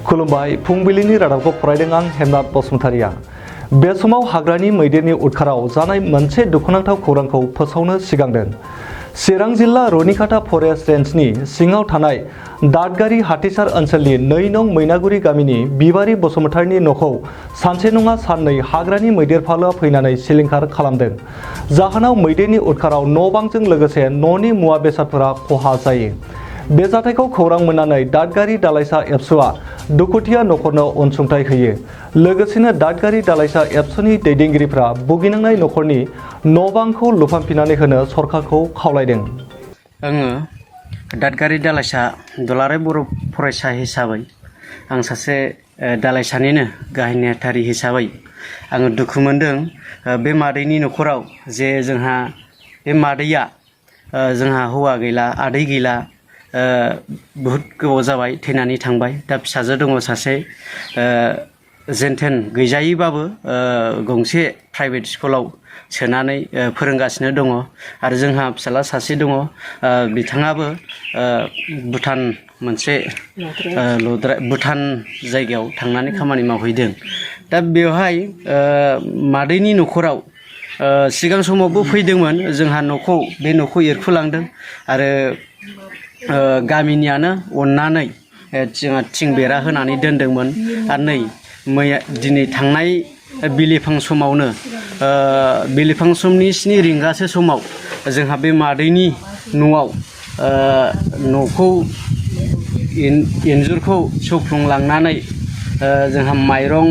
खुलुमबाय फुंबिलिनि रादाबखौ फरायदों आं हेमनाथ बसुमतारिया। बे समाव हाग्रानि मैदेरनि उदखाराव जानाय मोनसे दुखुनांथाव खौरांखौ फोसावनो सिगांदों। चिरां जिल्ला रुनिकाटा फरेस्ट रेन्जनि सिङाव थानाय दादगारि हाथिसार ओनसोलनि 2 नं मैनागुरि गामिनि बिबारि बसुमतारिनि न'खौ सानसे नङा साननै हाग्रानि मैदेर फालोआ फैनानै सिलिंखार खालामदों। जाहोनाव मैदेरनि उदखाराव न' बांजों लोगोसे न'नि मुवा बेसादफोरा खहा जायो। बे जाथायखौ खौरां मोननानै दादगारि दालाइसा एबसुआ दुखुथिया न'खरनो अनसुंथाइ होयो। लोगोसेनो दादगारि दालाइसा एबसुनि दैदेनगिरिफ्रा भुगिनांनाय न'खरनि न' बांखौ लुफामफिननानै होनो सरकारखौ खावलायदों। आङो दादगारि दालाइसा दुलाराय बर' फरायसा हिसाबै आं सासे दालाइसानिनो गाहाय नेहाथारि हिसाबै आङो दुखु मोनदों बे मादैनि न'खराव जे जोंहा बे मादैया जोंहा हौवा गैला आदै गैला बहुत गोबाव जाबाय थैनानै थांबाय। दा फिसाजो दङ सासे जेनथेन गैजायैबाबो गंसे प्राइभेट स्कुलाव सोनानै फोरोंगासिनो दङ आरो जोंहा फिसाला सासे दङ बिथाङाबो भुटान मोनसे भुटान जायगायाव थांनानै खामानि मावहैदों। दा बेवहाय मादैनि न'खराव सिगां समावबो फैदोंमोन जोंहा बे न'खौ एरखुलांदों आरो गामिनियानो अननानै जोंहा थिं बेरा होनानै दोनदोंमोन आरो नै दिनै थांनाय बिलिफां समावनो बिलिफां समनि 7 रिंगासो समाव जोंहा बे मादैनि न'आव न'खौ इन्जुरखौ सौफ्लंलांनानै जोंहा माइरं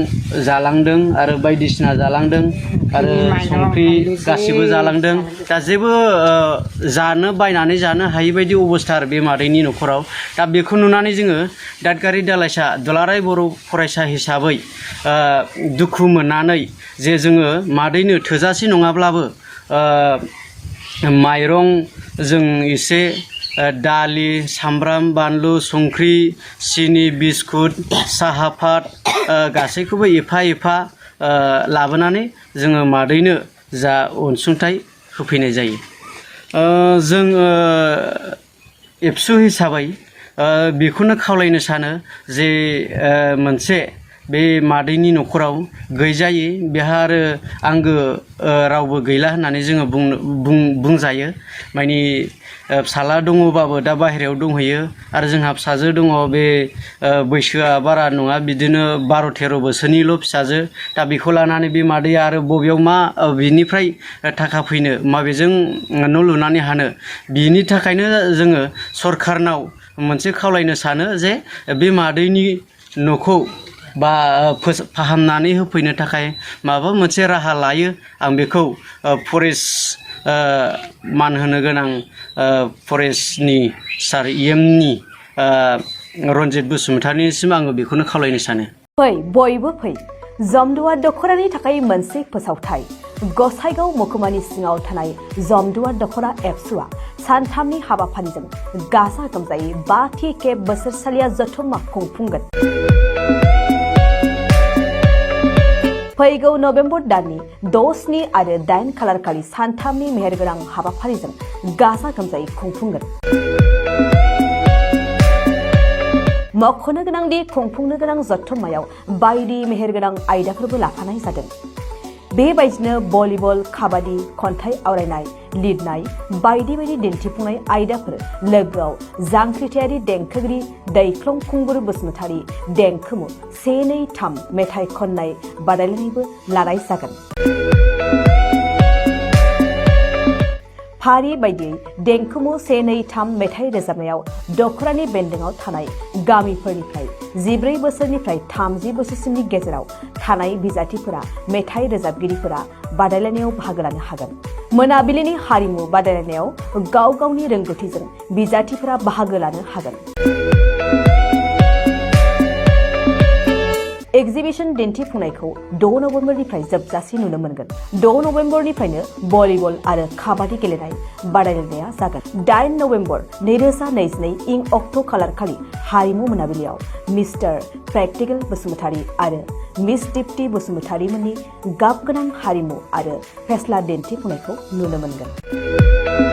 जालांदों आरो बायदिसिना जालांदों आरो संख्रि गासिबो जालांदों। दा जेबो बायनानै जानो हायि बायदि अबस्था आरो बे मादैनि न'खराव। दा बेखौ नुनानै जोङो दादगारि दालाइसा दुलाराय बर' फरायसा हिसाबै दुखु मोननानै जे जोङो मादैनो थोजासे नङाब्लाबो माइरं जों एसे दालि सामब्राम बानलु संख्रि सिनि बिस्कुट साहा पात गासैखौबो एफा एफा लाबोनानै जोङो मादैनो जा अनसुंथाइ होफैनाय जायो। जोङो एबसु हिसाबै बेखौनो खावलायनो सानो जे मोनसे बे मादैनि न'खराव गैजायै बेहा आरो आंगो रावबो गैला होननानै जोङो बुंजायो। माने फिसाला दङबाबो दा बाहेरायाव दंहैयो आरो जोंहा फिसाजो दङ बे बैसोआ बारा नङा बिदिनो 12-13 बोसोरनिल' फिसाजो। दा बेखौ लानानै बे मादैया आरो बबेयाव बिनिफ्राय थाखा फैनो माबेजों न' लुनानै हानो। बिनि थाखायनो जोङो सरकारनाव मोनसे खावलायनो सानो जे बे मादैनि न'खौ फाहामनानै होफैनो थाखाय माबा मोनसे राहा लायो। आं बेखौ फरेस्ट मान होनो गोनां फरेस्टनि सार EMनि रन्जित बसुमतारिनिसिम आङो बेखौनो खावलायनो सानो। फै बयबो फै जमदुवार दख'रानि थाखाय मोनसे फोसावथाय। गसाइगाव महकुमानि सिङाव थानाय जमदुवार दख'रा एबसुआ सानथामनि हाबाफारिजों गाजा गोमजायै 5थि खेब बोसोरसालिया जथुम्मा खुंफुंगोन। फैगौ नभेम्बर दाननि 6, 7 आरो 8 खालारखालि सानथामनि मेहेरगोनां हाबाफारिजों गाजा गोमजायै खुंफुंगोन। मख'नो गोनांदि खुंफुंनो गोनां जथुम्मायाव बायदि मेहेरगोनां आयदाफोरबो लाफानाय जादों। बेबायदिनो भलिबल काबादि खन्थाइ आवरायनाय लिरनाय बायदि बायदि दिन्थिफुंनाय आयदाफोर लोगोआव जांख्रिथायारि देंखोगिरि दैख्लं खुंगुर बसुमतारि देंखोमु 1, 2, 3 मेथाइ खननाय बादायलायनायबो लानाय जागोन। फारि बायदियै देंखोमु 1, 2, 3 मेथाइ रोजाबनायाव दख'रानि बेन्दोंआव थानाय गामिफोरनिफ्राय 14 बोसोरनिफ्राय 30 बोसोरसिमनि गेजेराव थानाय बिजाथिफोरा मेथाइ रोजाबगिरिफोरा बादायलायनायाव बाहागो लानो हागोन। मोनाबिलिनि हारिमु बादायलायनायाव गाव गावनि रोंगौथिजों बिजाथिफोरा बाहागो लानो हागोन। एक्जिबिशन दिन्थिफुंनायखौ 6 नभेम्बरनिफ्राय जोबजासिम नुनो मोनगोन। 6 नभेम्बरनिफ्रायनो भलिबल आरो काबादि गेलेनाय बादायलायनाया जागोन। 8 नभेम्बर 2022 इं अक्ट' खालारखालि हारिमु मोनाबिलियाव मिस्टार प्रेक्टिकेल बसुमतारि आरो मिस दीप्ति बसुमतारिमोननि गाबगोनां हारिमु आरो फेस्ला दिन्थिफुंनायखौ नुनो मोनगोन।